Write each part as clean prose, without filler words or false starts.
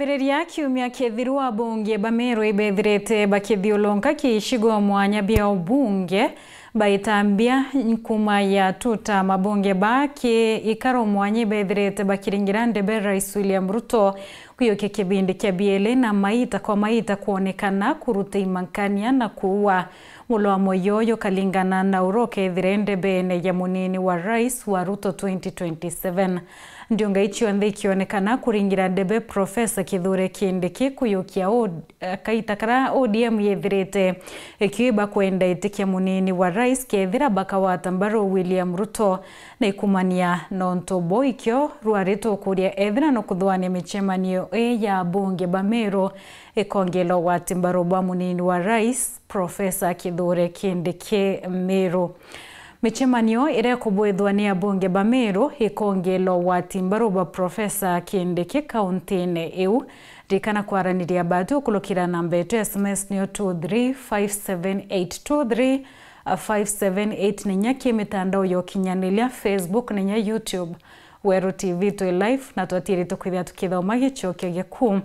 Kwambiriria kiumia kithiru abunge ba Meru ibethirite bakithiulunka kiicigo mwanya bia ubunge baitambia nkuma ya tuta mabunge baki ikaro mwanya ibethirite bakiringira ndebe Rais William Ruto kwiyokia kibindi kia biele na maita kwa maita kuonekana kuruta imankania na kuua mulo moyoyo kalingana na uroke ethire ndebe ya munini wa Rais wa Ruto 2027. Ndio ngaichi nthi ikionekana kuringira ndebe Profesa Kithure Kindiki kuyukia kaitakara ODM yethirite ikiiba kwenda itikia munini wa rais kethira bakawata mbaro William Ruto na ikumania nonto ikio rwarito kuria ethira no kuthwania michemanio ya bunge ba Meru ikongelo wa timbaro ba munini wa rais Profesa Kithure Kindiki Meru. Michemanio ire kubwethwa ni abunge ba Meru ikongelo wa timbaro ba Profesa Kindiki kauntine eu rikana kwaraniria batu kulukira namba yetu SMS niyo 23578 23578 ninya kimitandao yokinyanilia Facebook ninya YouTube Weru TV twi live na twatiri tukwithia tukithoma gichokio giaku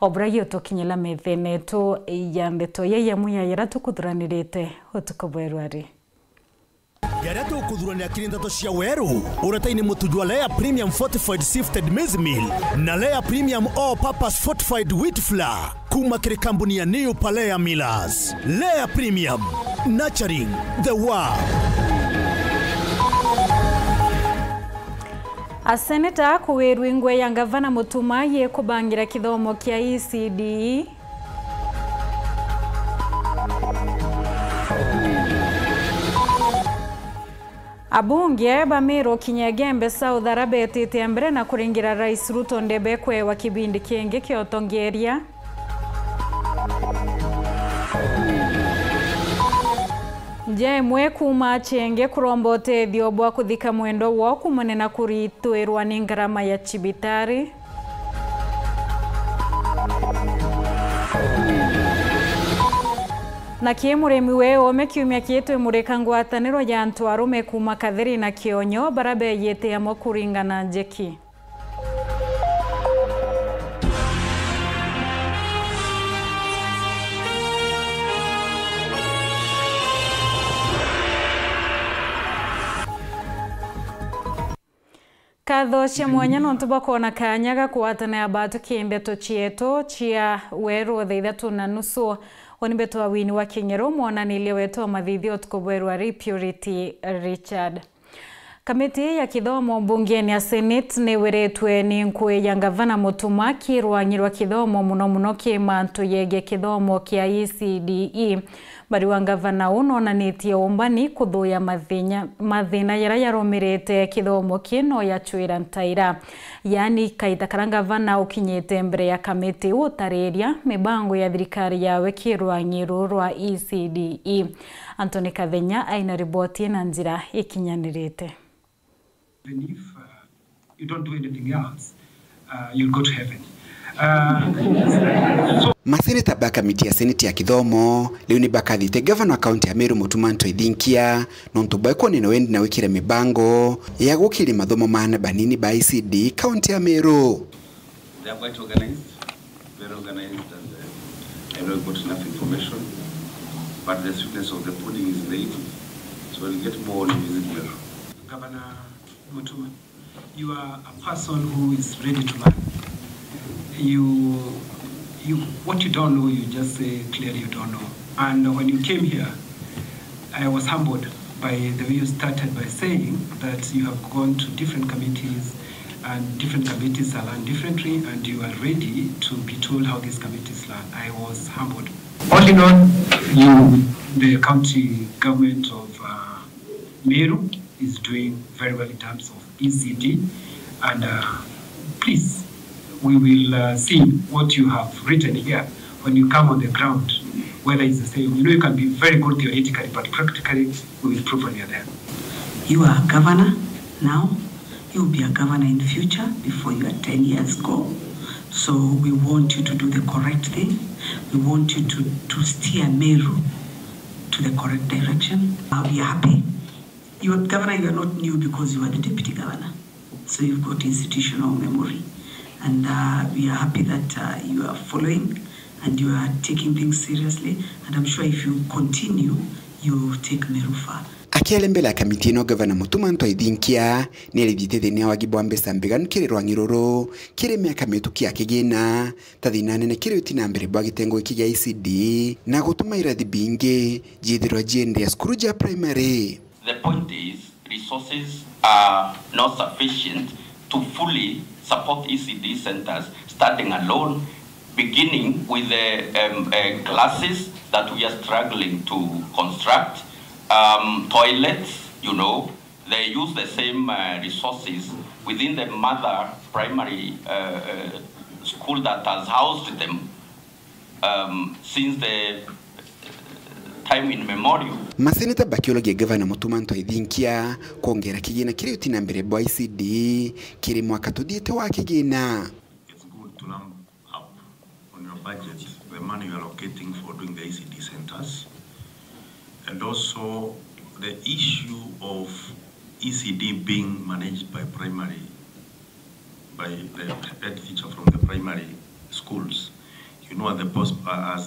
obra tukinyela methene tu ya ndeto ya muya yara tukuthuranirite utuko bwerwari. Yaria tukuthurania kiri ndeto cia weru uretaini mutujwa Layer Premium Fortified Sifted Maize Meal na Layer Premium All Purpose Fortified Wheat Flour kuma kiri kambuni ya New Palea Millers. Layer Premium, nurturing the world. Aseneta kuwirwa ingwe ya ngavana Mutuma ye kubangira kithomo kia ECDE. Abunge ba Meru Kinyagembe South arabetete mbere na kuringira Rais Ruto ndebe kwewa kibindi kingi kiotongeria. Njemwe kuma chenge kurombote thiobwa kuthika mwendo wo kumonena kuritwirwa ni ngarama ya chibitari. Na kiemuremi we ome kiumia kietwe mureka ngwataniro ya antu arume kuma kathiri na kionyo barabe yete ya mokuringana njeki. Katho cia mwanya nontu bakona kanyaga kuwatana abatu kiendeto chieto chia weru thaa ithatu na nusu onimbeto wa wini wa King'ero mwonanilie wetu wa mathithio utuku bweru ari Purity Richard. Kamiti ya kithomo bungeni ya Senate ni wiritwe ni nkui ya ngavana Mutuma kirwanyirwa kithomo muno muno kimantu yege kithomo kia ECDE. Bari wa ngavana unonanitie umbani kuthuya mathina yara yarumirite kithomo kino ya chwira ntaira. Yani kaita kara ngavana ukinyite mbere ya kamiti utariria mibango ya thirikari yawe kirwanyiru rwa ECDE. Anthony Kathenya aina riboti na njira ikinyanirite. Even if you don't do anything else, you'll go to heaven. Maseneta ba kamiti ya seneti ya kithomo leo ni bakathite gavana wa kaunti ya Meru Mutuma Ntoithinkia nontu baikoni na wendi na wikire mibango ya gukiri mathomo mana banini ba ECD kaunti ya Meru. They are quite organized, very organized, and I know got enough information, but the sweetness of the pudding is late, so we'll get more when we visit Meru. Governor Mutuma, you are a person who is ready to learn. What you don't know, you just say clearly you don't know. And when you came here, I was humbled by the way you started by saying that you have gone to different committees and different committees are learned differently, and you are ready to be told how these committees learn. I was humbled. All in all, the county government of Meru is doing very well in terms of ECD, and please, we will see what you have written here when you come on the ground, whether it's the same. You know, you can be very good theoretically, but practically, we will prove when you're there. You are a governor now. You'll be a governor in the future before your 10 years go. So we want you to do the correct thing. We want you to steer Meru to the correct direction. We are happy. You are governor, you are not new because you are the deputy governor. So you've got institutional memory. And we are happy that you are following and you are taking things seriously. And I'm sure if you continue, you take Meru far. Akiale mbele ya kamiti ino gavana Mutuma Ntwaithinkia niarithite thina wa gibwa mbeca mbiganu kiri Rwang'iruru kiri miaka mituki ya kigina ta thina nene kiri utina mbere bwa gitengo giki gia ECD na gutuma irathi bingi jithirwa jiendea cukuru ja primary. The point is resources are not sufficient to fully support ECD centers starting alone, beginning with the classes that we are struggling to construct. Toilets, you know, they use the same resources within the mother primary school that has housed them since the time in memorial. Maseneta bakiologia gavana Mutuma Ntwaithinkia kuongera kigina kiri utina mbere bwa ECD kiri mwaka tuthiite wa kigina. It's good to ramp up on your budget the money you are allocating for doing the ECD centers. And also the issue of ECD being managed by primary, by the head teacher from the primary schools. You know, as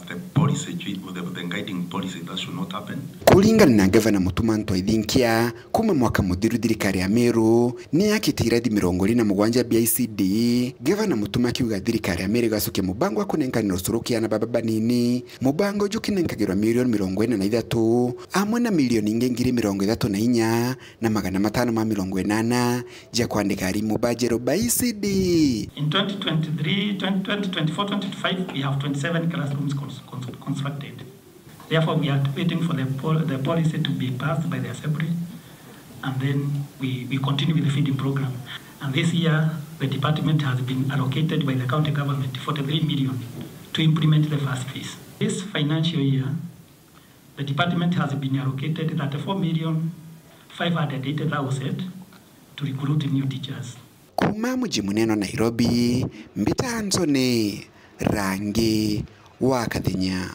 the policy, the guiding policy, that should not happen. Kulingana na gavana Mutuma Ntwaithinkia kuma mwaka muthiru thirikari ya Meru ni yakite irathi 27 bia ECD. Gavana Mutuma akiuga thirikari ya Meru igacukia mubango wa kunenkanira ucurukia na baba banini, mubango jukinenkagirwa milioni 43 amwe na milioni ingi 34 na 580 ja kwandika arimu bajero ba ECD. In 2023, 2024, 2025 we have 27 classrooms constructed. Therefore, we are waiting for the policy to be passed by the Assembly, and then we continue with the feeding program. And this year, the department has been allocated by the county government 43 million to implement the first phase. This financial year, the department has been allocated 34,580,000 to recruit new teachers. Kuma muji muneno Nairobi, Mbita Anthony Rangi wa Kathinya.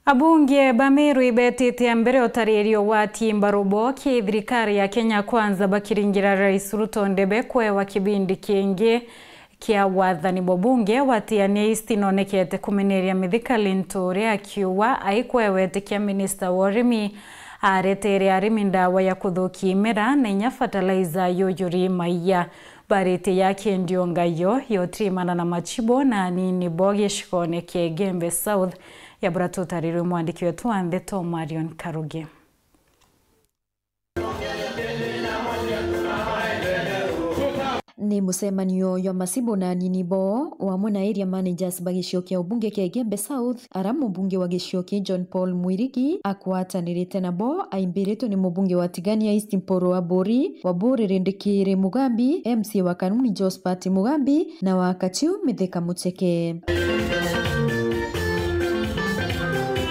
Abunge ba Meru ibetete mbere utaririo wa timbarubo ki thirikari ya Kenya Kwanza bakiringira Rais Ruto ndebe kwewa kibindi kingi kia wathani bobunge watiania istinonekete kumeneria mithika Linturi akiuga aikwewetikia minista wa urimi aretere arimi ndawa ya kuthukia imera na inya fertilizer yuyuri maiya barete yake ndio ngayo yotimana na machibo na nini boge shikone Kigembe South ya buratutarire mwandiki wetu Andeto Marion Karuge. Ni mucemanio ya masibo na ninibo wa mwena area managers ba gĩcigo kĩa ũmbunge kĩa Igembe South ara mũmbunge wa gĩcigo kĩa John Paul Mwirigi akwatanĩrĩte nabo aimbĩrĩtwo nĩ mũmbunge wa Tigania East Mporo wa Bori wa Bori Rindikiri Mugambi MC wa Kanuni Josphat Mugambi na wa Kachiu Mithika Mucheke.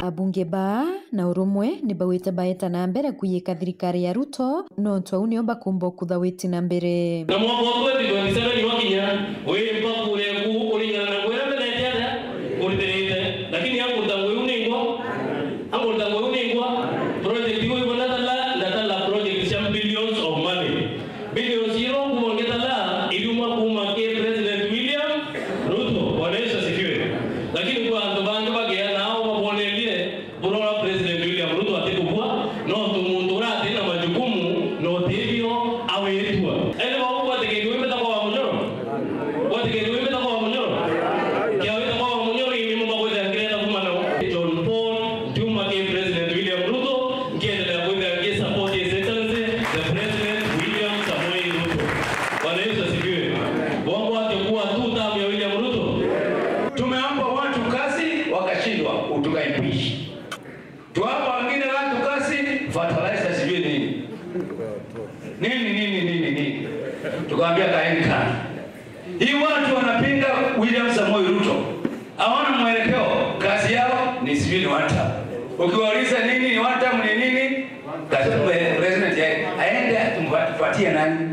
Abunge ba na urumwe ni bawite baeta na mbere kuyika thirikari ya Ruto no ntwau nio bakumbo kuthawiti na mbere na mwaka wa 2027 ni wakinya we mpakure ku kulingana na kwera mbere ya kuliterete lakini yangu tangu uningwa angu tangu uningwa project hiyo ibona tala project some billions of money billions hiyo kuongeza la iliuma kuma ke President William Ruto Bwana Yesu asifiwe lakini kwa andu bangi bagia nao babonelie burora President William Ruto atikubwa no tumuntu rati na majukumu no tibio awetwa ene bawo kwatekerio imeta kwa munyoro kwatekerio imeta kwa munyoro kia weta kwa munyoro imi mbakweza ngireta kuma na John Paul Juma ke President William Ruto ngiendelea kwenda ngi support his excellency the President William Samoei Ruto. Bwana Yesu asifiwe. Bongo atakuwa tu tamu ya William Ruto. Tumeomba watu kazi wakashindwa utukaimpishi. Tuwapa wengine watu kazi fertilizer sijui nini. Nini nini nini nini. Tukaambia kaeni kando. Hii watu wanapinga William Samoei Ruto. Hawana mwelekeo, kazi yao ni sijui ni one term. Ukiwauliza nini ni one term ni nini? Kazi president aende tumpatie nani?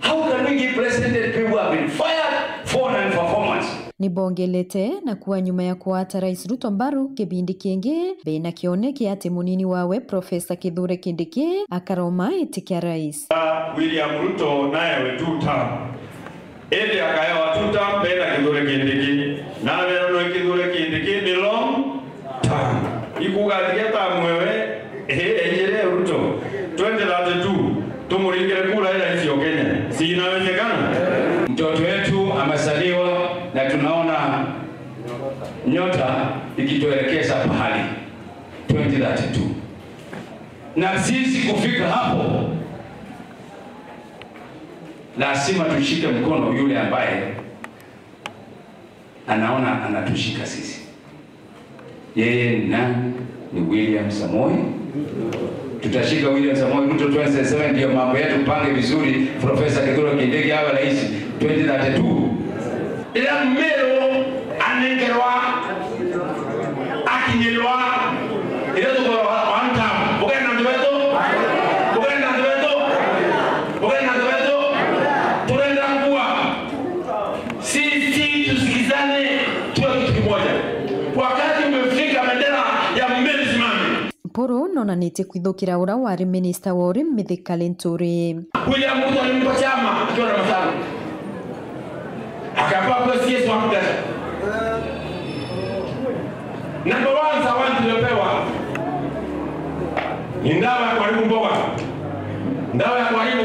How can we give president people have been fired for non-performance? Ni bongelete na kuwa nyuma ya kuata Rais Ruto mbaru kibindi kingi bena kioneki ati munini wawe Profesa Kithure Kindiki akaroma itikia rais William Ruto naye wetu term. Ende akaewa tuta mbena Kithure Kindiki na wero no Kithure Kindiki ni long term ikugathia ta mwewe ejere Ruto 2032 tumuringire kura ila icio Kenya si inawezekana. Mtoto wetu amezaliwa na tunaona nyota ikituelekeza pahali 2032, na sisi kufika hapo lazima tushike mkono yule ambaye anaona anatushika sisi. Yeye ni nani? Ni William Samoei. Tutashika William Samoei Ruto 2027, ndio mambo yetu pange vizuri. Profesa Kithure Kindiki awe rais 2032. Ila Meru anengerwa akinyelwa ila tukoro one time bugena nduweto bugena nduweto bugena nduweto turenda kuwa sisi tusikizane tuwe kitu kimoja. Wakati umefika bendera ya Meru simame. Mpuru nonanĩtie kwithũkĩra ũrĩa warĩ minista wa ũrĩmi Mithika Linturi. William Ruto alimpa chama akiwa na Masalo akapewa kwa CS wa Agriculture. Number 1 zawadi tuliyopewa ni ndawa ya kuharibu mboga, ndawa ya kuharibu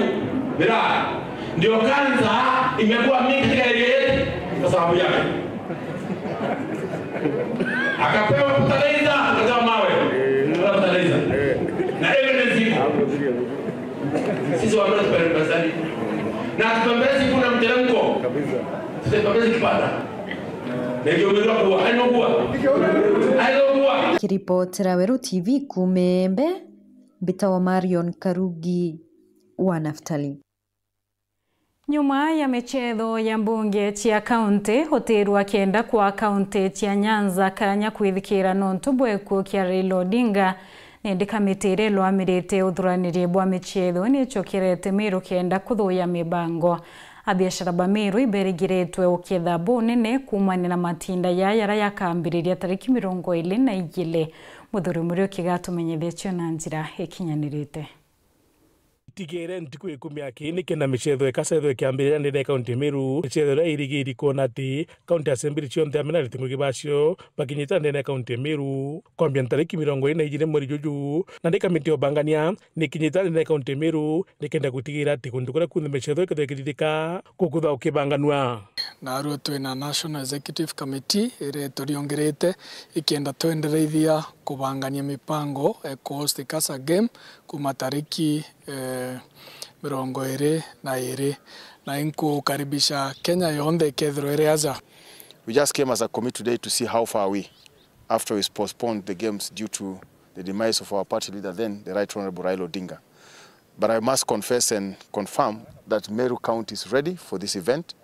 bidhaa. Ndio kansa imekuwa mingi katika area yetu kwa sababu yake. Akapewa fertilizer, akapewa mawe, fertilizer na evidence iko. Sisi wa Meru tupembezani na tupembezi, kuna mteremko kabisa, tutapembezi kipanda. Kiripotera Weru TV kumembe mbitawa Marion Karugi wa Naftali. Nyuma ya michetho ya mbunge chia kaunti hotirwa kenda kwa kaunti chia Nyanza kanya kwithikira nontu bwekuo kia Raila Odinga nindi kamiti iria ilwamirite uthuraniri bwa michetho nichokerete Meru kenda kuthuya mibango. Abiashara ba Meru iberigiretwe uketha bunene kumana na matinda ya yara yakambiriria tariki 22. Muthuri Muriuki gatumenyithĩtio na njira ikinyanirite. Tigere ntiku ikumi akini kenda michetho ikacethwo ikiambiriria nene kaunti Meru michetho iria irigiiri kuona ati kaunti assembly cionthe amena ritingugi bacio bakinyita nene kaunti Meru kwambia tariki 22 mweri juju na ndi kamiti obangania nikinyita nene kaunti Meru nikenda gutigira ati kundu kuria kunthe michetho ikethwo ikithithika gukutha ukibanganua na aruo twina National Executive Committee iria turiongerete ikienda twendereithia kubangania mipango host Kasa game kuma tariki 22 na inkukaribisha Kenya yonthe ikethirwo iri aja. We just came as a committee today to see how far we after we postponed the games due to the demise of our party leader then, the Right Honorable Raila Odinga. But I must confess and confirm that Meru County is ready for this event,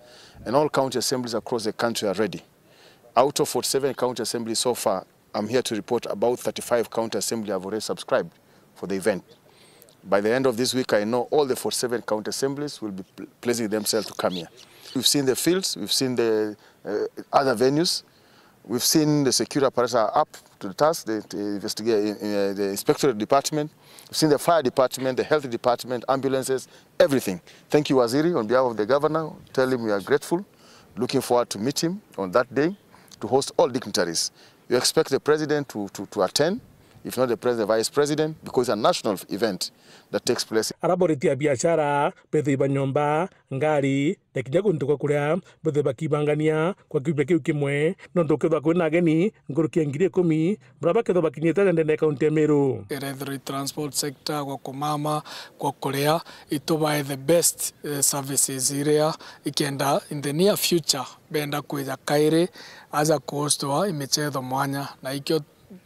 and all county assemblies across the country are ready. Out of 47 county assemblies so far, I'm here to report about 35 county assemblies have already subscribed for the event. By the end of this week, I know all the 47 county assemblies will be placing themselves to come here. We've seen the fields, we've seen the other venues, we've seen the security apparatus are up to the task, the inspectorate department, we've seen the fire department, the health department, ambulances, everything. Thank you, Waziri, on behalf of the governor. Tell him we are grateful, looking forward to meet him on that day, to host all dignitaries. You expect the president to attend, if not the president, the vice president, because it's a national event that takes place. Araboriti biashara bethe nyomba ngari na kinya kundu kwa kuria bethe bakibangania kwa kiumia kiu kimwe no ndukithwa kwina ageni ngurukia 10,000 muraba kethwa bakinyita ndene kaunti ya Meru. Irethirwo transport sector kwa kumama kwa kuria itubae the best services iria ikienda in the near future benda kwija kairi aza kuhostwa imichetho mwanya na ikio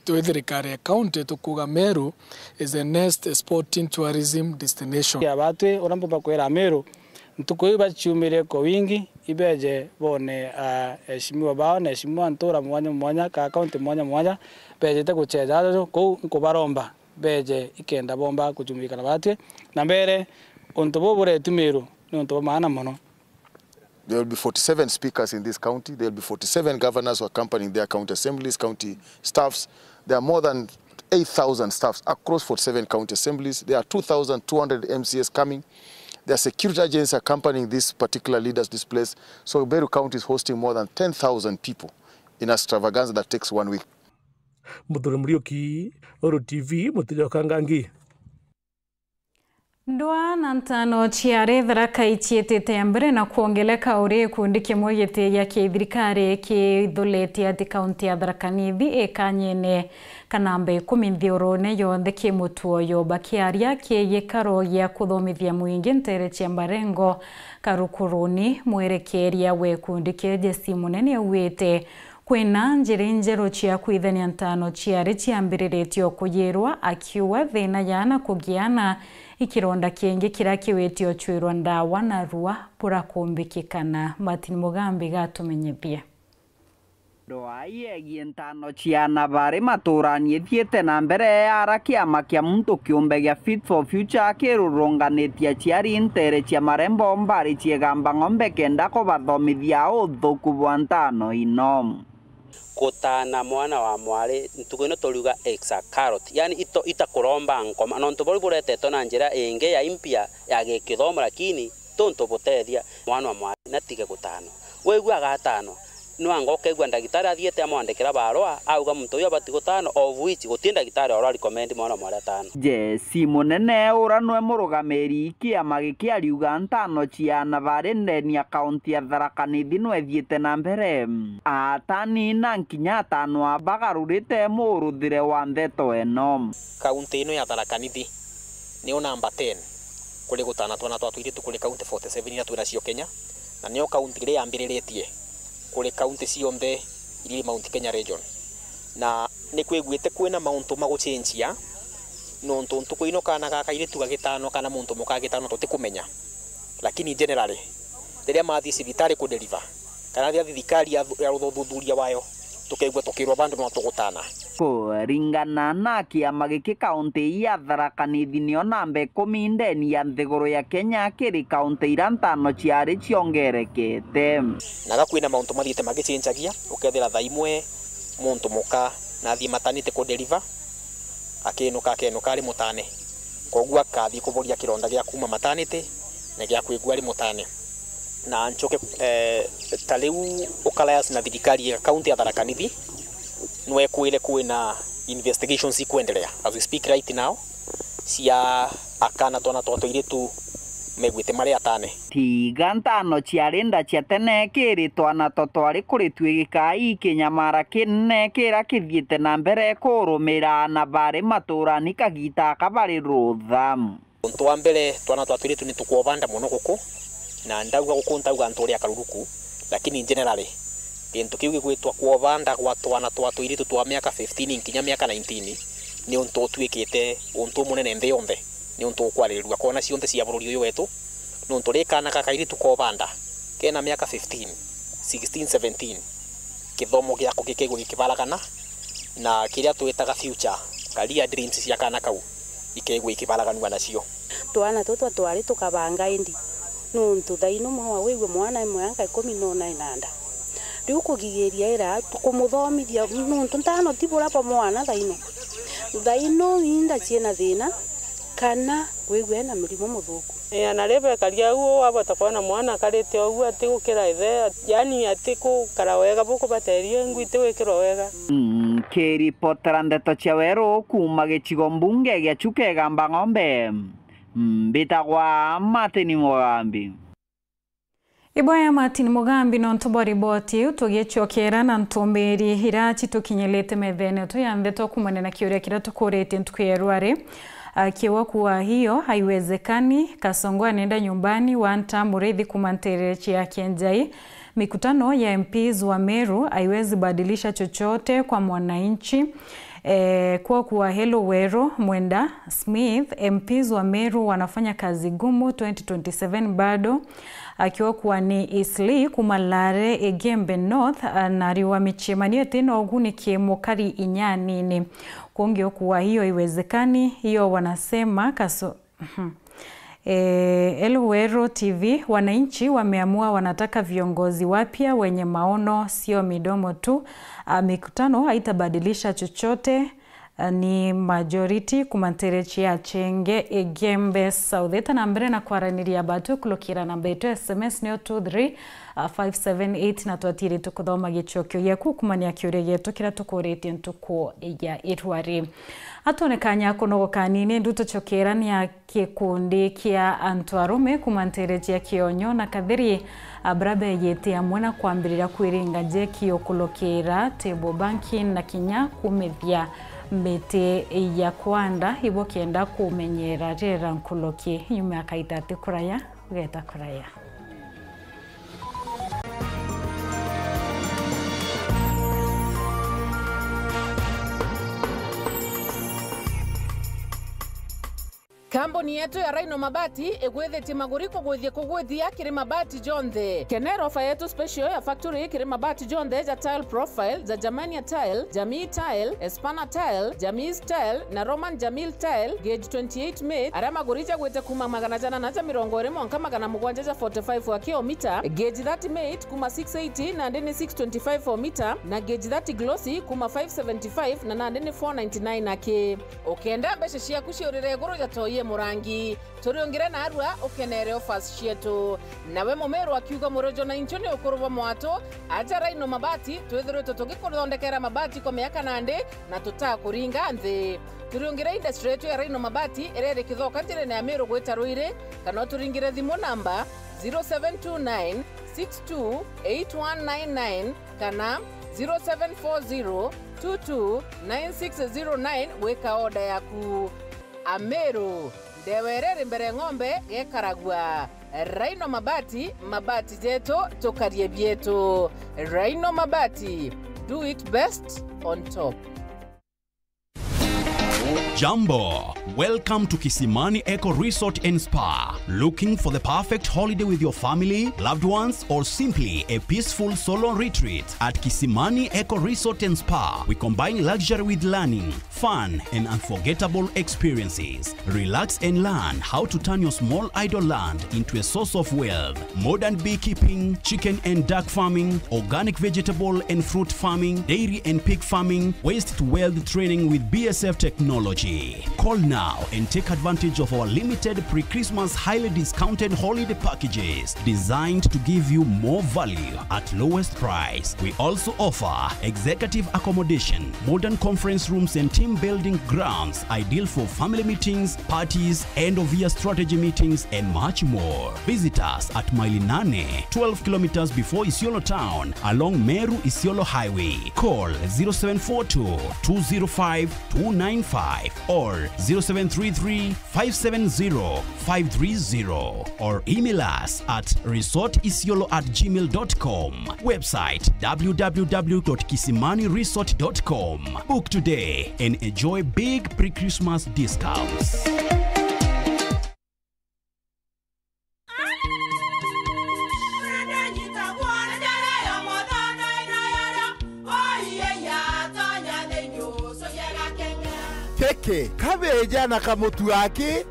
thirikari ya county tukuga Meru is the next sporting tourism destination. Ya batwe urambo bakwera Meru ntuku bachiumire kwa wingi ibeje bone heshimiwa bao na heshimiwa ntura mwanya mwanya ka county mwanya mwanya beje te gucheja ko nkubaromba beje ikenda bomba kuchumika na batwe na mbere untu bobure Meru ni untu maana mono. There will be 47 speakers in this county. There will be 47 governors who are accompanying their county assemblies, county staffs. There are more than 8,000 staffs across 47 county assemblies. There are 2,200 MCAs coming. There are security agents accompanying these particular leaders this place. So Meru County is hosting more than 10,000 people in a extravaganza that takes 1 week. Muthuri Muriuki, Oro TV, Mutirio Kangangi. Ndwa na ntano chiare tharaka ichietete mbere na kuongeleka uri kundi kimwe giti ya kithirikari kithulete ati kaunti ya Tharaka Nithi ikanyene kana mbe 10 nthiurune yonthe kimutuoyo bakiaria kiyikaro gia kuthomithia mwingi ntere chia Mbarengo Karukuruni mwerekeria we kundi kia munene awite kwina njira njeru chia kwithania ntano chiari chiambiriritio kuyirwa akiuga thina yana kugiana ikironda kingi kira kiwitio chwirwa ndawa na rua purakumbikikana. Martin Mugambi gatumenyithie. Ndoa yegie ntano ciana bari maturani ithiete na mbere yara kiama kia muntu kiumbe gia Fit for Future kirurunganitie aciari ntere cia marembo mbari ciegamba ng'ombe kenda kubathomithia uthuku bwa ntano ino. Kutana mwana wa mwari ntuku ino turiuga exa carrot, yani ito itakuromba nkoma nontu bori buretetwo na njira ingi ya impia ya gikithomo, lakini tontu butethia mwana wa mwari natige gutano weigua agatano nwanga ukaigua ndagitari athiete amwandikira barua auga muntu uyu abati gutano of which guti ndagitari ora recommend mwana mwari atano. Jesi munene uranwe murugamiri kiama gikiariuga ntano ciana bari ndenia kaunti ya Tharaka Nithi no ethiete na mbere atani na nkinya atano abagarurite muruthire wa ndeto eno. Kaunti ino ya Tharaka Nithi nio namba 10 kuri gutana twana twa tuiritu kuri kaunti 47 iria twinacio Kenya, na nio kaunti iria yambiriretie kuri kaunti cionthe iria Mount Kenya region, na ni kwiguite kwina mauntu magucenjia nontu ntuku ino kana ga kairitu gagitano kana muntu muka gitano tutikumenya, lakini generally riria mathi cibitari ku deliver kana riria thirikari ya ruthuthuria wayo tukaigua tukirwa bandu no tugutana. Kuringana na kiama giki kaunti ya Tharaka Nithi nio namba 10 ndeni ya nthiguru ya Kenya kiri kaunti ira ntano ciari ciongerekete. Naga kwina mauntu mathiete magicenjagia ukethira thaa imwe muntu muka na athie matanite ku deliver akinuka akinuka ari mutane, koguo akathie kuboria kironda gia kuma matanite na gia kwigua ari mutane na nchoke ta riu ukalayas na thirikari ya kaunti ya Tharaka Nithi nwe kwire kwina investigations ikwendelea as we speak right now cia akana twana twa tuiritu megwite mari atane. Tiga ntano ciari nda cia tene kiri twana totwari kuri twigika ikinyamara kinene kira kithiete na mbere kurumira na bari maturani kagita kabari rutha. Untu wa mbere twana twa tuiritu ni tukuobanda muno guku na ndauga guku ntauga ntu ria karuruku, lakini generally kintu kiu gigwitwa kuobanda gwa twana twa tuiritu twa miaka 15 nginya miaka 19 ni untu utuikite untu munene nthi yonthe, ni untu ukwarĩrĩrua kona cionthe cia bururi uyu wetu nontu ri kana ka kairitu kobanda kena miaka 15 16 17 kithomo giako gikaigua gikibaragana na kiria twitaga future career dreams cia kana kau ikaigua ikibaraganua nacio. Twana tutwa twari tukabanga indi nontu thaino mwa wigwe mwana imwe 18 riu kugigiria ira tukumuthomithia nontu ntano tibura pa mwana thaino inda ciena thina kana wigwe na murimo muthuku. Na rebe karia uo abata kona mwana karite uo ati gukira ithe yani ati kukara wega bukubaterie ngwite wikirwo wega. Kiripotera ndeto cia weru kuma gicigo mbunge gia Chuka Gamba Ng'ombe mbitagwa Martin Mugambi. Iboya Martin Mugambi nontu bwa riboti tugichokera na ntumbiri ira chitukinyelete methene tuyambe tokumana na kiuria kira tukurete ntukuyerware akiwa kuwa hiyo haiwezekani. Kasongo anaenda nyumbani wanta murethi kumanterechi ya Kenjai. Mikutano ya MPs wa Meru haiwezi badilisha chochote kwa mwananchi. Kwa kuwa Hello Wero Mwenda Smith, MPs wa Meru wanafanya kazi gumu 2027 bado. Akiwa kuwa ni Isli kumalare Egembe North nariwa michemania tena oguni kiemokari inyanini. Kuongeo kuwa hiyo iwezekani, hiyo wanasema kaso. Elwero TV, wananchi wameamua wanataka viongozi wapya wenye maono sio midomo tu. Mikutano haitabadilisha chochote. ni majority kumantere chia chenge Igembe South na mbere na kwaraniria batu kulokira namba yetu SMS niyo 23578 na twatire tukuthoma gichokio gyaku kumania kiuria gietu kira tukuretie ntuku ya irwari atonekanya kunogoka nini nduto chokera ni ya kikundi kia antu arume kumantere chia kionyo na kathiri abrabe yete amwe kwambirira kwiringa je kiokulokera table banking na kinya kumethia mete ya kwanda ibo kienda kumenyera rera nkuloki nyuma akaitati kuraya ugeta kuraya. Kambuni yetu ya Rhino Mabati igwithitie maguri kugwithia kugwithia kiri mabati jonthe kenera ofa yetu special ya factory kiri mabati jonthe ja tile profile ja Germania tile, Jamii tile, Espana tile, Jamis tile na Roman Jamil tile gauge 28 mate aria maguri jagwite kuma 920 mwanka 745 wa kilomita gauge 30 mate kuma 680 na ndini 625 o mita na gauge 30 glossy kuma 575 na ndini 499 ake ukenda mbeca ciaku ciurire iguru jatoie murangi turiongire na arua ukenere offers cietu nawe mumeru akiuga murojo na incho ni ukurubwa mwato aja Rhino Mabati twithiritwe tugikuthondekera mabati kwa miaka nandi na tutakuringa nthi turiongire industry yetu ya Rhino Mabati irere kithoka njirene ya Meru gwita Ruiri kana turingire thimu namba 0729 628199 kana 0740 229609 gwika oda yaku. Ameru ndewerere mbere ng'ombe gekaragua. Rhino Mabati, mabati jetu tukarie bietu. Rhino Mabati, do it best on top. Jambo, welcome to Kisimani Eco Resort and Spa. Looking for the perfect holiday with your family, loved ones, or simply a peaceful solo retreat? At Kisimani Eco Resort and Spa, we combine luxury with learning, fun, and unforgettable experiences. Relax and learn how to turn your small idle land into a source of wealth. Modern beekeeping, chicken and duck farming, organic vegetable and fruit farming, dairy and pig farming, waste to wealth training with BSF technology. Call now and take advantage of our limited pre-Christmas highly discounted holiday packages designed to give you more value at lowest price. We also offer executive accommodation, modern conference rooms and team building grounds ideal for family meetings, parties, end of year strategy meetings and much more. Visit us at Mailinane, 12 kilometers before Isiolo town along Meru Isiolo Highway. Call 0742 205 295 or 0733 570 530 or email us at resortisiolo@gmail.com. Website www.kisimaniresort.com. Book today and enjoy big pre-Christmas discounts. Keke kabeja na kamutu ake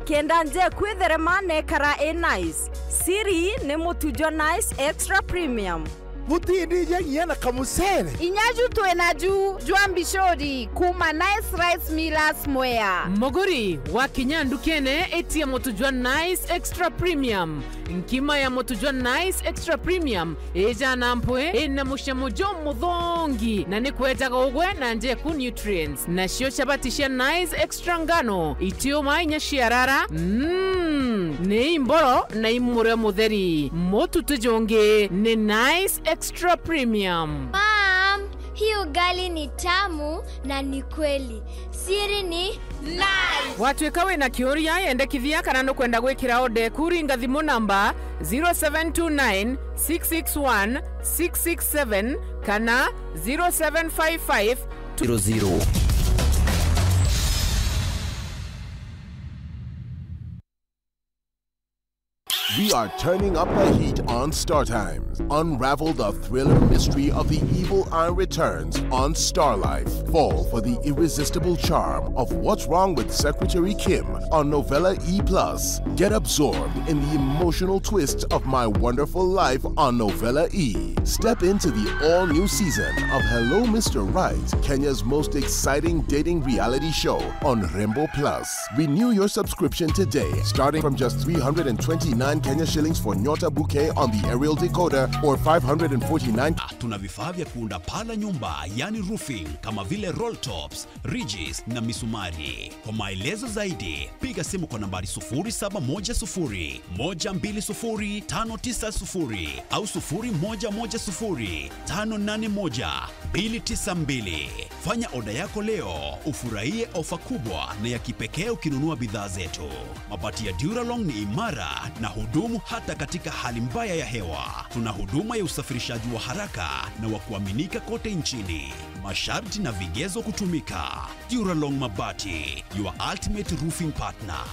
kenda nje kwithere mane kara e nice siri ne mutujo nice extra premium mutindi jengia na kamusere inyaju tuenaju juambishori kuma Nice Rice Millers Mwea muguri wa kinyandu kene etia mutujwa Nice Extra Premium nkima ya mutujwa Nice Extra Premium eja na mpwe ena mushamujo muthongi na ni kwetaga ugwe na njeku nutrients na cio chapati cia Nice Extra ngano itio mainya ciarara ni imboro na imure mutheri mutu tujonge ni Nice Extra Premium. Mom, hii ugali ni tamu na ni kweli. Siri ni nice. Watuika wina kiuria yendekithia kana nukwenda gwikira ode kuringa thimu namba 0729 661 667 kana 0755 00. We are turning up the heat on Star Times. Unravel the thriller mystery of The Evil Eye Returns on Star Life. Fall for the irresistible charm of What's Wrong with Secretary Kim on Novella E+. Get absorbed in the emotional twists of My Wonderful Life on Novella E. Step into the all-new season of Hello Mr. Right, Kenya's most exciting dating reality show on Rembo Plus. Renew your subscription today, starting from just 329 Kenya shillings for Nyota Bouquet on the aerial decoder or 549. Tuna vifaa vya kuunda paa la nyumba, yani roofing, kama vile roll tops, ridges na misumari. Kwa maelezo zaidi, piga simu kwa nambari 0710 120 590 au 0110 581 292. Fanya oda yako leo, ufurahie ofa kubwa na ya kipekee ukinunua bidhaa zetu. Mabati ya Duralong ni imara na hudumu hata katika hali mbaya ya hewa. Tuna huduma ya usafirishaji wa haraka na wa kuaminika kote nchini. Masharti na vigezo kutumika. Duralong Mabati, your ultimate roofing partner.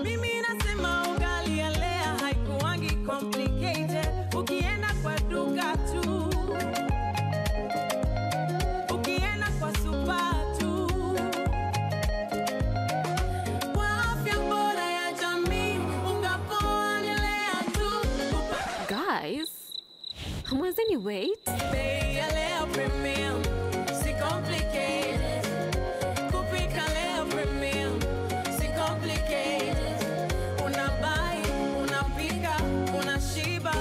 Mimi nasema ugali ya Lea haikuangi complicated. Ukienda kwa duka tu, ukienda kwa super tu, kwa afya bora ya jamii, unga poa ni Lea tu. Guys, hamwezeni wait? Bei ya Lea Premium, si complicated. Kupika Lea Premium, si complicated. Unabuy, unapika, unashiba.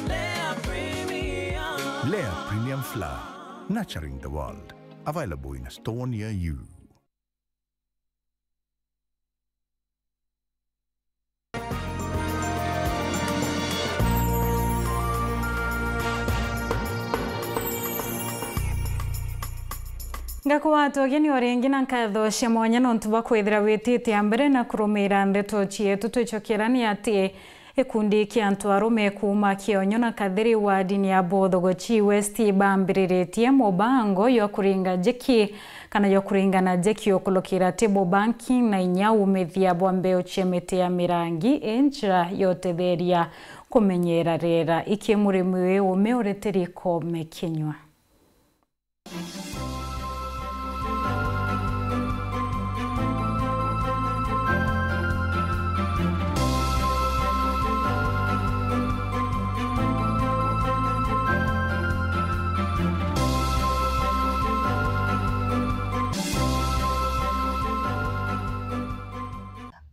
Lea Premium. Lea Premium Flour, nurturing the world. Available in a store near you. Ngakuwatogeni oringi na nkatho cia mwanya nontu bwa kwithira witite ambere na kurumira ndeto cietu twicokerania ati ikundi kia antu arume kuma Kionyo na Kathiri wadi ya Bothogochi West bambiriritie mubango yo kuringa jeki kana yo kuringana jeki okulukira table banking na inya umithia bwa mbeu cia miti ya mirangi enjira yotetheria kumenyera rera iki murimi wi ume ureteriko mekinywa.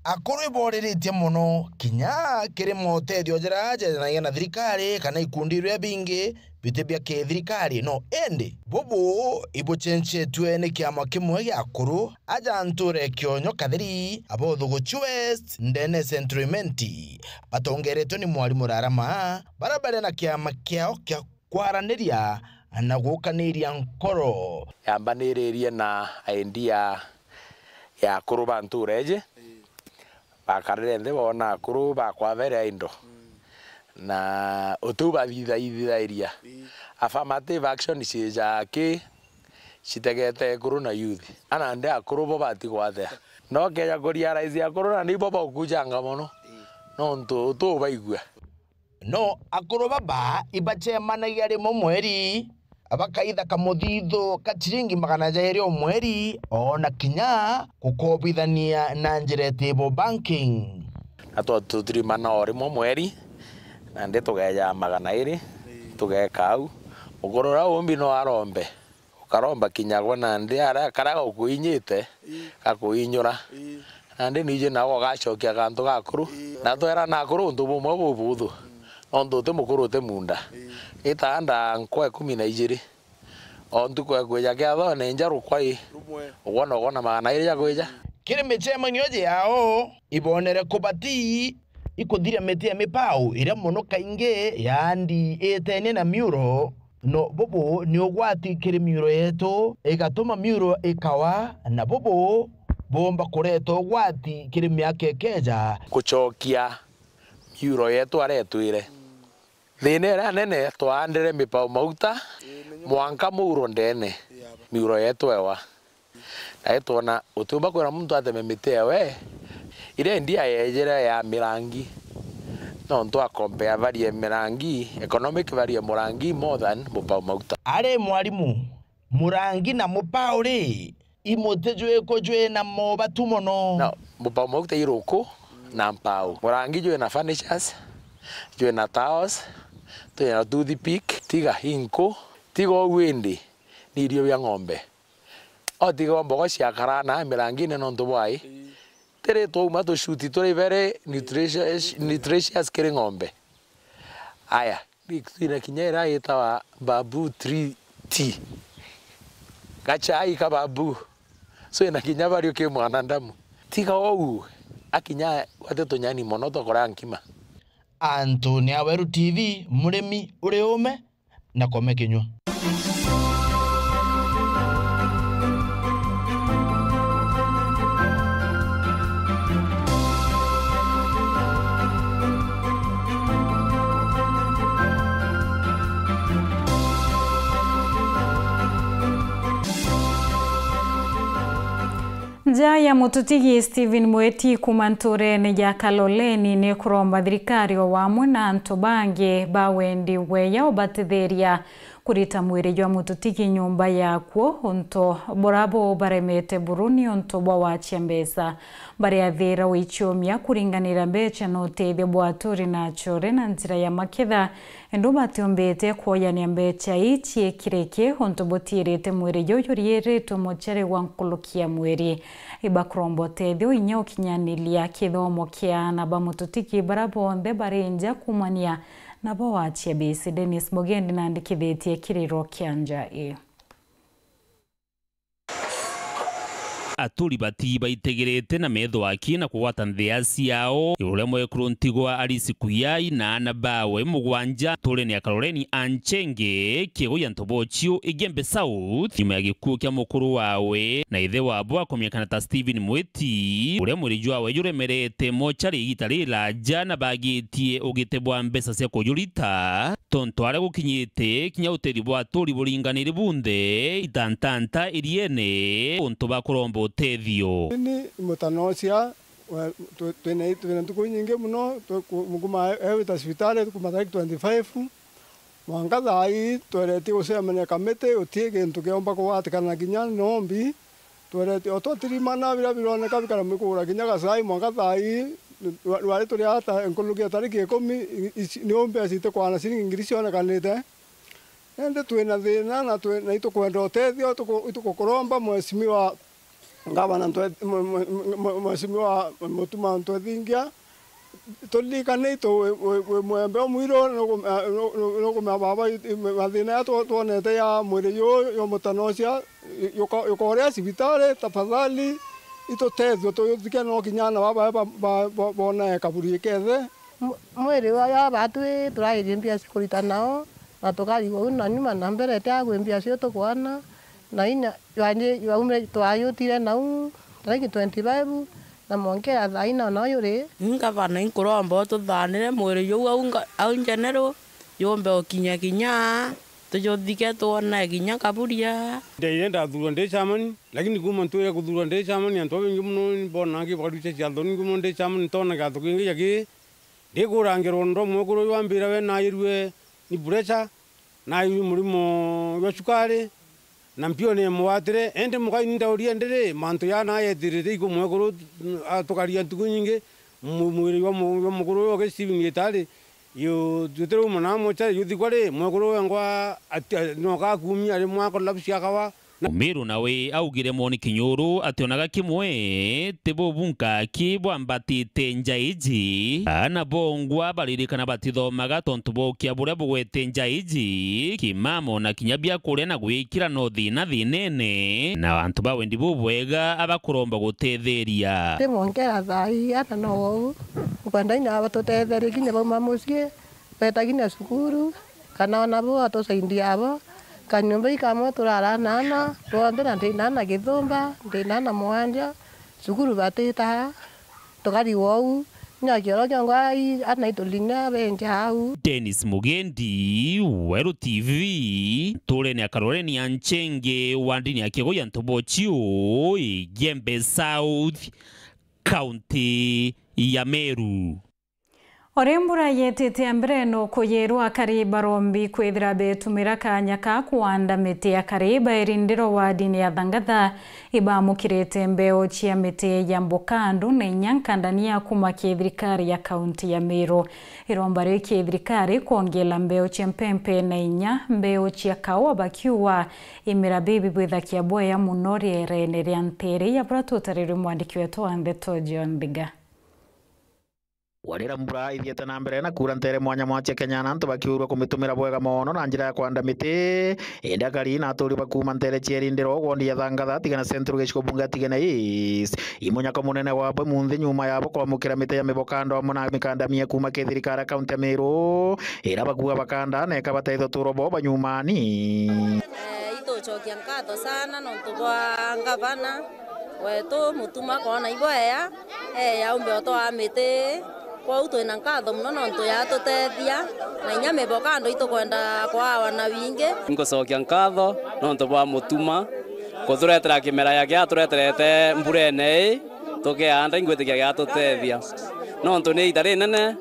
Akuru iboriritie muno kinya kiri motethio njira njenagia na thirikari kana ikundi iria bingi bite bia kithirikari no indi bubu ibucencetwe ni kiama kimwe gia akuru aja nture Kionyo Kathiri Abothuguchi West ndene Centrimenti batongeretwe ni mwarimu Rarama barabare na kiama kiao kia kwaraniria na gukaniria nkoro yambaniririe na idea ya akuru ba ntureje bakarire nthi bona akuru bakwavere indo na utu bathithaithitha'iria affirmative action cijaki citegete akuru na youth ana ndi akuru bo batigwathea no kenya kurealize akuru na nibo bokujanga mono no ntu utu baigua no akuru baba ibachemanagia rimwe mweri abakaitha kamuthitho ka ciringi magana jairi o mweri ona kinya gukobithania na njira table banking na twaturimana o rimwe mweri na ndi tugeja magana iri tugeka au mukuru umbi no arombe ukaromba kinyagwa na ndi aria karaga ukuinyite gakuinyura na ndi nije nago gacokia gantu gakuru na twera na akuru untu bumwe bubuthu nondu uti mukuru uti munda itanda nkwa 12 o ntuku ekwija kiatho ni njaru kwai ugona ugona magana iri jakwija kiri micemanio yao ibonere kubati ikuthiria miti ya mipau iria muno kaingi yaandi itene na miuro no bubu ni ugwati kiri miuro yetu igatuma miuro ikawa na bubu bomba kureta ugwati kiri miaka ikeja kucokia miuro yetu aretwire thina ĩrĩa nene twaandire mĩpao mauta mwanka mũuro ndene Miuro yetu ewa na etwona utiumba kwira muntu ateme miti ewe ire ndia yejera ya mirangi no ntu akompea varie mirangi economic varie murangi more than mupau mauta. Are mwalimu murangi na mupau ri imutejwe kojwe na mobatu mono. No mupau mauta iruku na mpau murangi jwe na furnitures jwe na towers twe na toothpick tiga hinko tiga windi ni irio bia ng'ombe o tiga mbogo cia karana mirangi ne nontu bwai tere twauma tũcuti tũrĩ very nutritious kĩrĩ ng'ombe. Aya twina kinya ĩrĩa ĩtawa bamboo tree tea gachai ka bamboo so ina kinya vario kĩ mwana ndamu tiga ou akinya wate tũnyani mũno tokora nkima. Anthony Aweru TV mũrĩmi ũrĩ ũme na kome kinyua. Nja ya mututigi Stephen Mweti kuma nturene ya Kaloleni ni kuromba thirikari o wamwe na antu bangi ba wendi weya ubatithiria kurita mwiri jwa mututigi nyumba yakwo unto borabo baremete buruni unto bwa wachia mbeca bariathira wichiumia kuringanira mbeca na uteithio bwa aturi na achore na nzira ya maketha endu batiumbite kuoyania mbeca ichiikiriki unto butirite mwiri juyuriiritwe muchere wa nkulukia mwiri ibakuromba uteithio inya ukinyanilia kithomo kia na ba mututigi bara bonthe bari nja kumania nabo wachia bisi. Dennis Mogendi nandikithitie kiriro kia nja iyo. Aturi bati baitegirete na metho aki na kugwata nthia ciao uria mwekuru ntigwa Alice Kuyai na ana bawe mugwanja turene ya Kaloleni Anchenge kigo ya Ntobochio Igembe South nyuma ya gikuo kia mukuru wawe na ithe wabo akomiakana ta Stephen Mweti uria mwiri wawe juremerete mochari igita raja na bagitie ugite bwa mbeca cia kujurita tonto aria gukinyite kinya uteri bwa aturi buringanire bunde itantanta iriene untu bakuromba utethio. Ni mutanocia twina ntuku nyingi muno mukuma ewita cibitari kuma tariki 25 mwanka thai tweretie gucemania kamiti utie gintu kiomba kugwatikana nginya nombi tweretie otwatirimana biria bironeka bikara mikugura nginya gacai mwanka thai rwari turi ata nkulukia tariki 10 nio mbeca itikwana ciringi ngiri cionekanite ende twina thina na itukwenda utethio itukukuromba mheshimiwa ngavana mheshimiwa Mutuma Ntwethingia tulirikane wi mwembe omwiro nukumea baba mathina ya twonete ya mwiri yu mutanocia yukoria cibitari tafadhali itutethio tuyuthike no kinya na baba bona kaburi kethe mwiri wa batwi turairie mbia cikurita nao na tukarigwo na nyuma na mbere tia mbia cio tukwana na ina yaumire twayutire nau tariki 25 na mwongera thaina ona yuri ngavana inkuromba tuthanire mwiri yu au njenero yumbe ukinya kinya tujuthike tuone kinya kaburia ndeire ndathurwo ndi chairman lakini kuma ntwire kuthurwo ndi chairman antu bingi muno mbona ngi baruche ciatho ningi muno ndi chairman tona gathu kingi jaki ndikurangirwo ndo mwekuru wambira we nairwe ni pressure na murimo wa cukari na mpio ni mwatire ende mukai ndauria ndire mantu ya na yetirire iku mwekuru atukaria ntuku nyingi mwiri wa mukuru wa Stephen Gitari yo tutire mwana mocha yuthi kware mwekuru wengwa no ka kumia ri mwako lapsia kawa. Umiru nawe augire moni kinyuru ationaga kimwe tibo bunkaki bwambatite njaiji ana bongwa baririkana batithomaga tontu bokia buria bugwete njaiji kimamo na kinya bia kuria na gwikira no thina thinene na antu ba wendi bubwega abakuromba gutetheria timwongera thai ana no ukwenda ina batutetheria kinya bauma mucii beta kinya cukuru kana ona bo atucaindia abo kanyumba ikamwe turaranana bonthe na ndinana githumba ndinana mwanja cukuru batitaha tukarigwo ou Nya kioro kĩongwa anaitũlinya benja au. Dennis Mugendi, Weru TV, Tulene Akaroreni ya Nchenge, wandini ya Kigo ya Ntobochiu, Igembe South, County ya Meru. Orembura yetete ambreno kuyerwa kariba rombi kwethira betumira kanya ka kuanda miti ya kariba irindiro wadini ya Thangatha ibamukirite mbeo chia miti ya mbokandu na inyankandania kuma kithirikari ya kaunti ya Meru. Iromba ri kithirikari kuongela mbeo chia mpempe na inya mbeo chia kawa bakiwa imira bibi bwithakia bwea muno rierene ria ntere ya bratutariri mwandiki wetu wa Ndeto John Biga. Warira mbura ithiete na mbere na kura ntere mwanya mwache Kenya na antu bakiurwa kumitumira bwega mono na njira ya kwanda miti indi akari na aturi bakuma ntere chierindiro wondi ya Thangatha tigana Central gicigo bunge tigana East imunyako munene wabo munthi nyuma yabo kwamukira miti ya mibokando amo na mikandamia kuma kithirikari kaunti ya Meru ira bakuga bakanda na ikabateithia uturo bo banyumani. Ituchokia nkatho sana nontu bwa ngavana wetu mutuma kona iboea ya umbe otoa miti kwau twina nkatho muno nontu yatutethia na inya mibokando itukwenda kwawa na wingi. Ngucokia nkatho nontu bwa mutuma kuthuretera kimera yake atureterete mbura ene tukianda ingwitikia giatutethia nontu ni ita rinene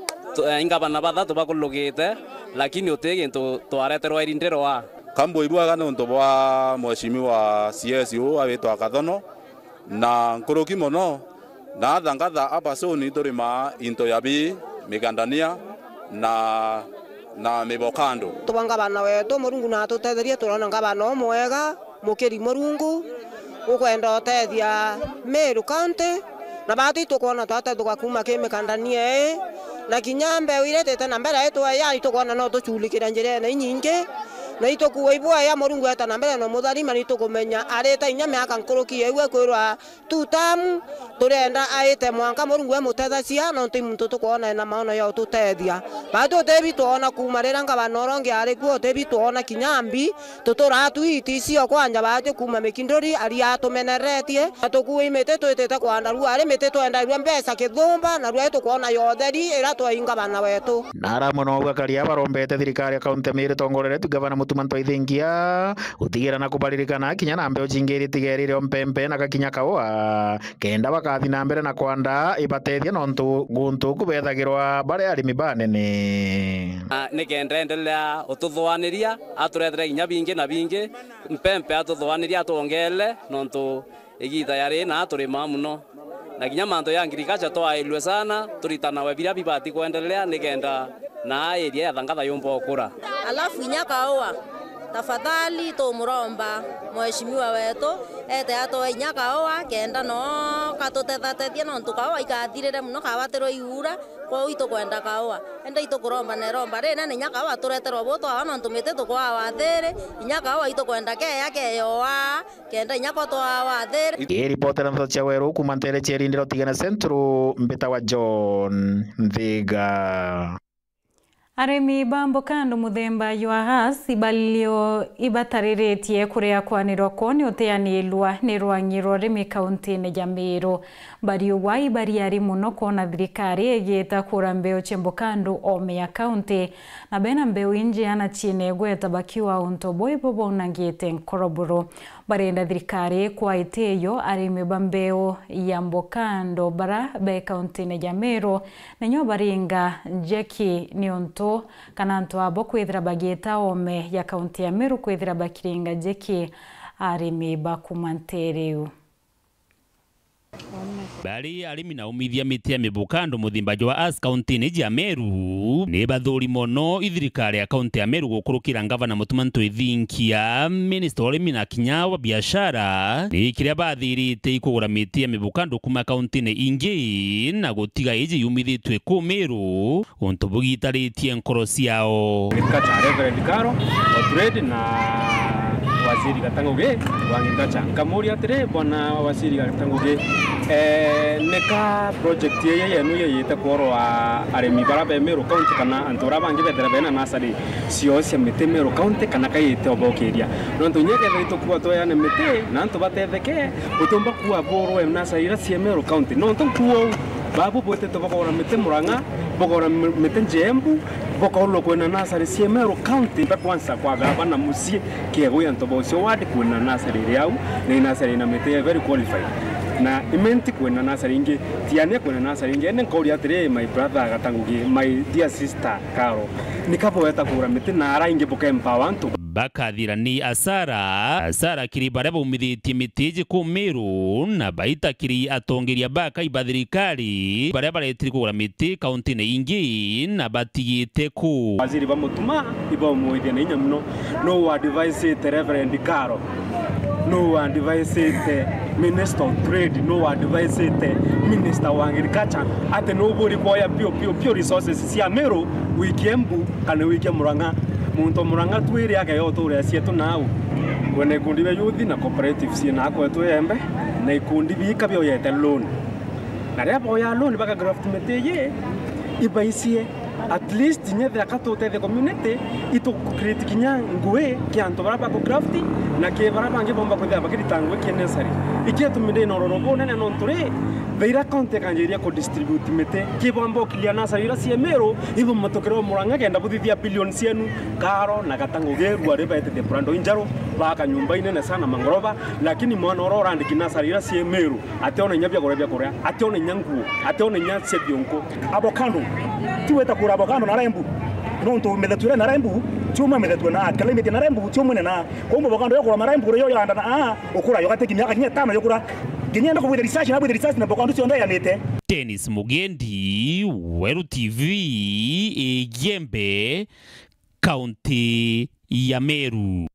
ingavana bathatu bakulugite lakini uti gintu twareterwa irindirwa kambo ibwaga nontu bwa mheshimiwa CS awitwa Kathono na nkuruki muno na Thangatha apa soni turima into yabi mikandania na mibokando tubanga bana wetu murungu na tutetherie turona ngabana mwega mukiri murungu ukwenda utethia Meru County na bati tukuona twatethũka kuma ki mikandania na kinya mbeu iretete na mbere itwaya itukuona no tuculikira njira ene nyingi na itukuwa ibwa ya murungu eta na mbere no mutharima ni tukumenya arite inya miaka nkuruki ewe kwirwa tutamu turenda aite mwanka murungu emutethacia no ti muntu tukuona na maono ya tutethia batu utebi tuona kuma rira ngabana orongi ari kuo utebi tuona kinyambi tutura tuiti cio kwanja batu kuma mikindori aria tumeneretie tukuwa imite twitite kwanda rua ari mite twenda rua mbeca kithumba na rua tukuona yotheri ira twainga bana wetu nara muno gakaria barombete thirikari ya kaunti ya Meru tongoreretwe gavana Mutuma Ntwaithingia gutigira na kubaririkana kinya na mbeu jingi itigerire mpempe na gakinya kaua kenda bakathi na mbere na kwanda ibatethia nontu guntu kubethagirwa bari arimi banene nikenda endelea ututhwaniria aturetere inya bingi na bingi mpempe atuthwaniria atuongele nontu igita yari na turima muno na kinya manto ya ngirikacha twailwe sana turitanawe biria bibati kuendelea nikenda na area ya Thangatha yumba ukura. Alafu inyakaoa tafadhali tumuromba mheshimiwa wetu ete atoe inyakaoa kenda no katutethatethia nontu kaoa ikathirire muno kawatirwo iura kwou itukwenda kaoa enda itukuromba neromba rinene inyakaoa tureterwo butwawa nontu miti tukwawa thiri inyakaoa itukwenda keya keyoa kenda inyako twawa thiri. Iripotera Ndeto cia Weru kuma ntere chierindiro tigana Central mbita wa John Nthiga. Arimi ba mbokando muthemba ywa Hass ibalio ibatariritie kuria kwanirwa ko ni uteanilwa ni rwangi rwa rimi kaunti-ini ya Meru bariuwa ibariari muno kuona thirikari igita kura mbeu cia mbokando ome ya kaunti na bena mbeu inji ana chine gweta bakiwa unto boibo bonangite nkoroboro barenda thirikari kwa iteyo arimi ba mbeu ya mbokando bara be kaunti-ini ya Meru nenyo baringa njeki ni unto kana antu abo kwithira bagieta ome ya kaunti ya Meru kwithira bakiringa jeki arimi bakumantereu. Bari arimi na umithia miti ya mibukando muthimbaji wa Hass kaunti-ini ya Meru ni bathuri mono ithirikari ya kaunti ya Meru gukurukira ngavana Mutuma Ntwaithinkia minister wa urimi na kinya wa biashara ni kiria bathirite ikugura miti ya mibukando kuma kaunti-ini ingi na gutiga iji yumithitwe ku Meru untu bugitaritie nkoro ciao. Cha Reverend Karo wa trade na waziri Gatanguge wa nkamuri atire bwana waziri Gatanguge neka project ye yenu yeyite kworwa arimi bara be Meru County kana antu bara bangi bethera bena nasari cio cia miti Meru County kana kayite obokiria nontu nyeketha itukua tweyane miti na antu batetheke utumba kuwa borwe nasari ira cia Meru County nontu kuo Babu bote tobokora mete Murang'a bokora mete Njembu bokaolo kwena nasari sie Meru County ba kwanza kwa gavana musie kiego ya ntobo wadi kwena nasari riau na nasari na mete very qualified na imenti kwena nasari ingi tiane kwena nasari ingi ene nkori atire my brother Gatangugi my dear sister Karo nikabo kura mete na ara ingi boka empower ntu bakathira ni asara kiri baria baumithitie miti kuu Meru na baitakiri atongeria baka iba thirikari baria baretire kugura miti kaunti-ini ingi na batigite ku waziri ba mutuma iba muithia na inya muno no wa advise te Reverend Karo no wa advise te Minister of Trade no wa advise te Minister wa Agriculture ate no buri koya pure resources cia Meru wiki Embu kana wiki Murang'a muntu Murang'a twiri ake yo ture cietu nau kwene ikundi bia youth na cooperative cie na kwetu embe na ikundi bika bia yete loan na ria boya loan baka graft mete ibaicie at least nyethe akatute the community itu create kinya ngwe kianto bara bako graft na ke bara bangi bomba kwithia bakirita ngwe ki necessary ikietumire no rorobo nene no nture Veira county kanjeria ko distribute mete kibombo kilia nasari ira cie Meru ibo matokero Murang'a kenda buthithia billion cienu Karo na Gatangugi rwa riba etete brando injaro baka nyumba inene sana mangoroba lakini mwana oro orandiki nasari ira cie Meru ateona nya bya kuria ateona nya nguo ateona nya cie bionko abokando tiweta kura abokando na rembu nonto metheture na rembu tiuma metheture na climate na rembu tiumwe na kumbo abokando yokura marembu yo yanda na ukura yogateki miaka 5 yokura Kinyenda kubwira research na bwira research na bokandu cionda yanete. Dennis Mugendi, Weru TV, Igembe, County ya Meru.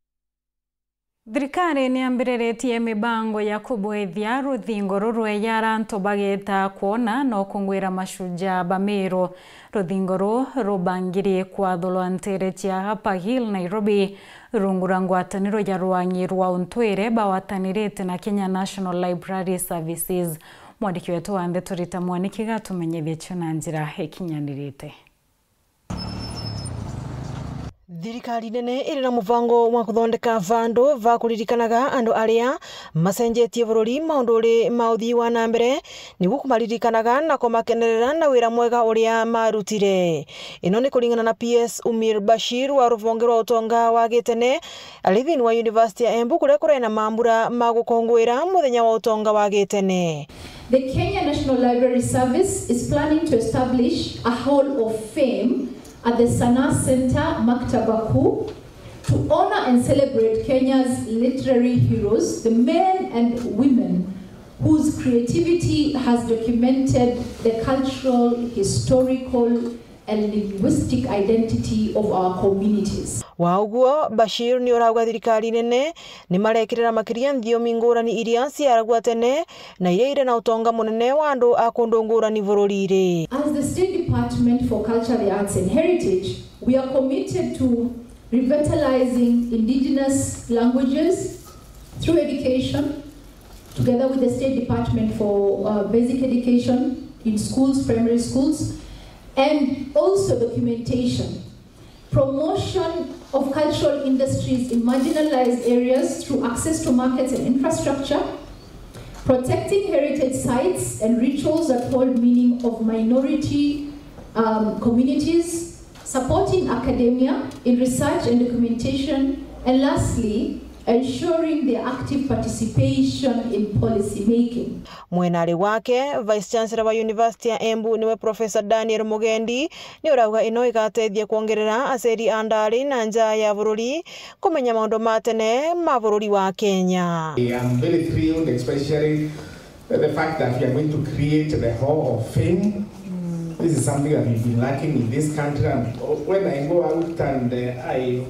Thirikari ni ambiriretie mibango ya kubwethia ruthingo rurwe ya arantu bageta kuona no kungwira mashujaa ba Meru. Ruthingo ru rubangirie kwathulwa ntere cia Upper Hill Nairobi rungu rwa ngwataniro ya rwangi rwa untwire bawatanirite na Kenya National Library Services. Mwandiki wetu wa Ndeto Rita Mwaniki gatumenyithie cio na njira ikinyanirite. Thirikari nene iri na mubango wa kuthondeka vandu va kuririkanaga andu aria macenjetie bururi maundu ma uthii wa na mbere niguo kumaririkanaga na kumakenerera na wira mwega uria marutire. Ino ni kuringana na PS Umir Bashir wa ruvonge rwa utonga wa gitene ari thiini wa University ya Embu kuria kurai na mambura ma gukungwira muthenya wa utonga wa gitene. The Kenya National Library Service is planning to establish a hall of fame at the Sanaa Center, Maktaba Kuu, to honor and celebrate Kenya's literary heroes, the men and women whose creativity has documented the cultural, historical, and linguistic identity of our communities. Wa uguo Bashir ni urauga thirikari nene ni marekirira makiria thiomi ngurani iria ciaragua tene na iria ire na utonga munene wa andu a kundu ngurani bururi-ini. As the State Department for Culture, the Arts and Heritage, we are committed to revitalizing indigenous languages through education, together with the State Department for Basic Education in schools, primary schools, and also documentation, promotion of cultural industries in marginalized areas through access to markets and infrastructure, protecting heritage sites and rituals that hold meaning of minority communities, supporting academia in research and documentation, and lastly, ensuring their active participation in policy making. Mwenari wake Vice Chancellor wa University ya Embu niwe Professor Daniel Mugendi ni urauga ino igateithia kuongerera aceri a ndari na nja ya bururi kumenya maundu ma tene ma bururi wa Kenya. I am very thrilled, especially the fact that we are going to create the Hall of Fame. This is something that we've been lacking in this country, and when I go out and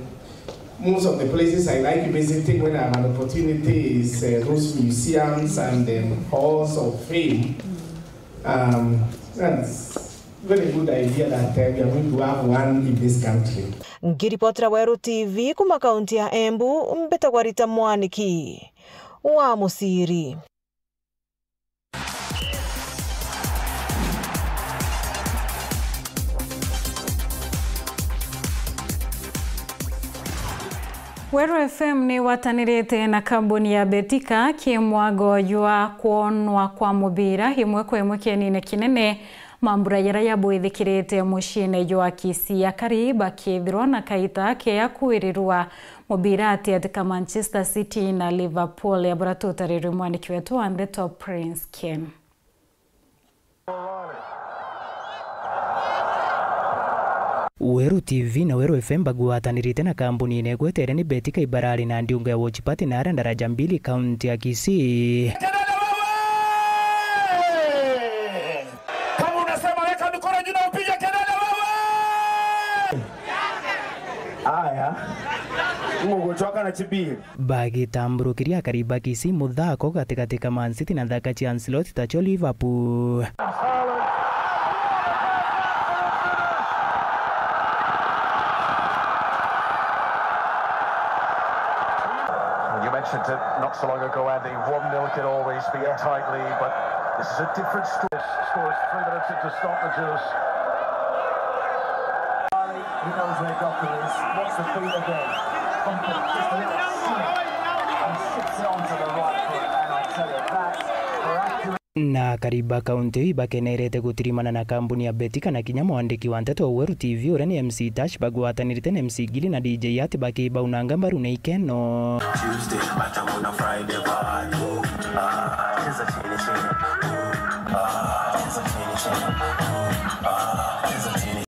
most of the places I like visiting when I have an opportunity is those museums and halls of fame. That's a very good idea that we are going to have one in this country. Ngiripotera Weru TV kuma kaunti ya Embu, mbetagwa Rita Mwaniki wa Musiri. Weru FM ni watanirite na kambuni ya Betika kimwago jwa kuonwa kwa mubira imwe kwa imwe kienine kinene mambura yara yabwithikirite muciine jwa Kisii akari bakithirwa na kaita ke kwĩrĩrwa mubira ati atika Manchester City na Liverpool yabura tutarirwe mwandiki wetu wa Ndeto Prince Ken. Weru TV na Weru FM bagwatanirite na kambuni inegwetere ni Betika ibarari na ndiungo ya watch party na daraja mbili kaunti ya Kisii. Kama unasema weka mikono juu na upige kelele wewe. Aya. Mugochoka na chibiri. Bagitamburukiria kariba Kisii muthako katikati ka Man City na thaka cha Ancelotti tacho Liverpool. You mentioned it not so long ago, Andy. 1-0 can always be a tight lead, but this is a different story. Scores 3 minutes into stoppages. He knows where Doku is. Wants the feet again. Just a little slip and ships it onto the right foot. And I tell you, that's for accurate. Na kariba kaunti bakenerete gutirimana na kambuni ya Betika na kinya mwandiki wa Ndeto Weru TV uria ni MC Tash bagwatanirite na MC Gili na DJ Ati bakiba unanga mbaru na ikeno. Tuesday, but I'm on a Friday vibe. Cheza chini chini. Cheza chini chini. Cheza chini.